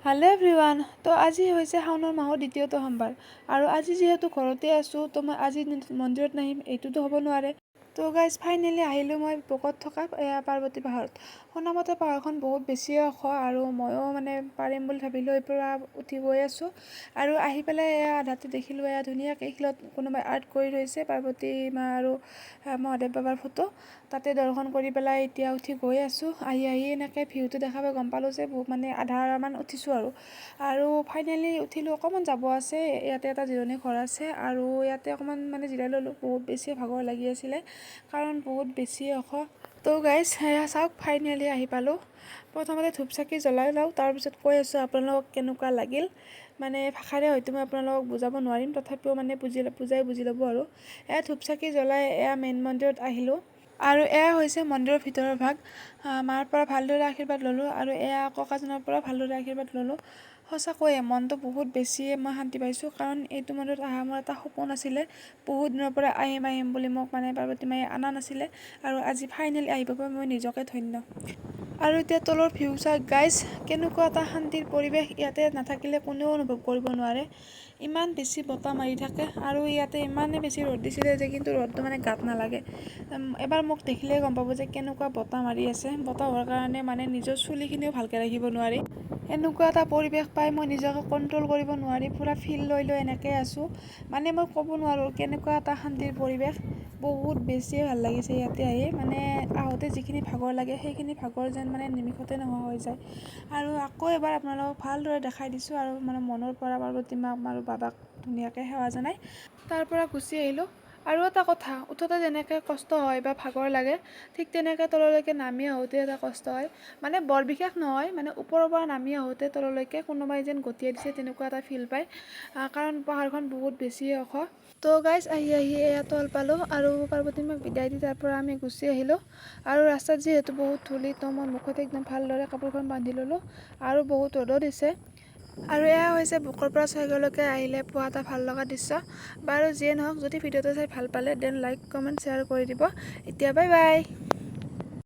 Hello' everyone, তো আজি হৈছে শাওনৰ মাহৰ দ্বিতীয়টো সোমবাৰ আৰু আজি যিহেতু ঘৰতে আছোঁ, তো মই আজি মন্দিৰত নাহিম এইটোতো হ'ব নোৱাৰে। তো গাইজ, ফাইনেলি আহিলোঁ মই বকোত থকা এয়া পাৰ্বতী পাহাৰত। শুনামতে পাহাৰখন বহুত বেছিয়ে ওখ আৰু ময়ো মানে পাৰিম বুলি ভাবিলোঁ, এই পৰা উঠি গৈ আছোঁ। আৰু আহি পেলাই এয়া আধাতে দেখিলোঁ, এয়া ধুনীয়াকৈ শিলত কোনোবাই আৰ্ট কৰি থৈছে পাৰ্বতী মা আৰু মহাদেৱ বাবাৰ ফটো। তাতে দৰ্শন কৰি পেলাই এতিয়া উঠি গৈ আছোঁ। আহি আহি এনেকৈ ভিউটো দেখা পাই গম পালোঁ যে বহুত মানে আধামান উঠিছোঁ আৰু আৰু ফাইনেলি উঠিলোঁ। অকণমান যাব আছে। ইয়াতে এটা জিৰণি ঘৰ আছে আৰু ইয়াতে অকণমান মানে জিৰাই ল'লোঁ। বহুত বেছি ভাগৰ লাগি আছিলে, কাৰণ বহুত বেছিয়ে ওখ। তো গাইজ, সেয়া চাওক, ফাইনেলি আহি পালোঁ। প্ৰথমতে ধূপ চাকি জ্বলাই লওঁ, তাৰপিছত কৈ আছোঁ আপোনালোকক কেনেকুৱা লাগিল। মানে ভাষাৰে হয়তো মই আপোনালোকক বুজাব নোৱাৰিম, তথাপিও মানে বুজাই বুজি ল'ব। আৰু এয়া ধূপ চাকি জ্বলাই এয়া মেইন মন্দিৰত আহিলোঁ আৰু এয়া হৈছে মন্দিৰৰ ভিতৰৰ ভাগ। মাৰ পৰা ভালদৰে আশীৰ্বাদ ল'লোঁ আৰু এয়া ককাজনৰ পৰা ভালদৰে আশীৰ্বাদ ল'লোঁ। সঁচাকৈয়ে মনটো বহুত বেছিয়ে মই শান্তি পাইছোঁ, কাৰণ এইটো মন্দিৰত অহা মোৰ এটা সপোন আছিলে। বহুত দিনৰ পৰা আহিম আহিম বুলি মোক মানে পাৰ্বতী মায়ে অনা নাছিলে আৰু আজি ফাইনেলি আহিব পাই মই নিজকে ধন্য। আৰু এতিয়া তলৰ ভিউ চাওক গাইজ, কেনেকুৱা এটা শান্তিৰ পৰিৱেশ। ইয়াতে নাথাকিলে কোনেও অনুভৱ কৰিব নোৱাৰে। ইমান বেছি বতাহ মাৰি থাকে আৰু ইয়াতে ইমানেই বেছি ৰ'দ দিছিলে যে কিন্তু ৰ'দটো মানে গাত নালাগে। এবাৰ মোক দেখিলেই গম পাব যে কেনেকুৱা বতাহ মাৰি আছে। বতাহ হোৱাৰ কাৰণে মানে নিজৰ চুলিখিনিও ভালকৈ ৰাখিব নোৱাৰি। এনেকুৱা এটা পৰিৱেশ পাই মই নিজকে কণ্ট্ৰল কৰিব নোৱাৰি পূৰা ফিল লৈ লৈ এনেকৈ আছোঁ। মানে মই ক'ব নোৱাৰোঁ কেনেকুৱা এটা শান্তিৰ পৰিৱেশ। বহুত বেছিয়ে ভাল লাগিছে ইয়াতে আহি। মানে আহোঁতে যিখিনি ভাগৰ লাগে, সেইখিনি ভাগৰ যেন মানে নিমিষতে নোহোৱা হৈ যায়। আৰু আকৌ এবাৰ আপোনালোকক ভালদৰে দেখাই দিছোঁ আৰু মানে মনৰ পৰা পাৰ্বতী মাক আৰু বাবাক ধুনীয়াকৈ সেৱা জনাই তাৰ পৰা গুচি আহিলোঁ। আৰু এটা কথা, উঠোঁতে যেনেকৈ কষ্ট হয় বা ভাগৰ লাগে, ঠিক তেনেকৈ তললৈকে নামি আহোঁতে এটা কষ্ট হয়। মানে বৰ বিশেষ নহয়, মানে ওপৰৰ পৰা নামি আহোঁতে তললৈকে কোনোবাই যেন গতিয়াই দিছে, তেনেকুৱা এটা ফিল পায়, কাৰণ পাহাৰখন বহুত বেছিয়ে ওখ। তো গাইজ, আহি আহি এয়া তল পালোঁ আৰু পাৰ্বতী মাক বিদায় দি তাৰ পৰা আমি গুচি আহিলোঁ। আৰু ৰাস্তাত যিহেতু বহুত ধূলি, তো মই মুখত একদম ভালদৰে কাপোৰখন বান্ধি ল'লোঁ আৰু বহুত ৰ'দো দিছে। আৰু এয়া হৈছে বকোৰ পৰা ছয়গাঁৱলৈকে আহিলে পোৱা এটা ভাল লগা দৃশ্য। বাৰু যিয়ে নহওক, যদি ভিডিঅ'টো চাই ভাল পালে then like, comment, share কৰি দিব। এতিয়া বাই বাই।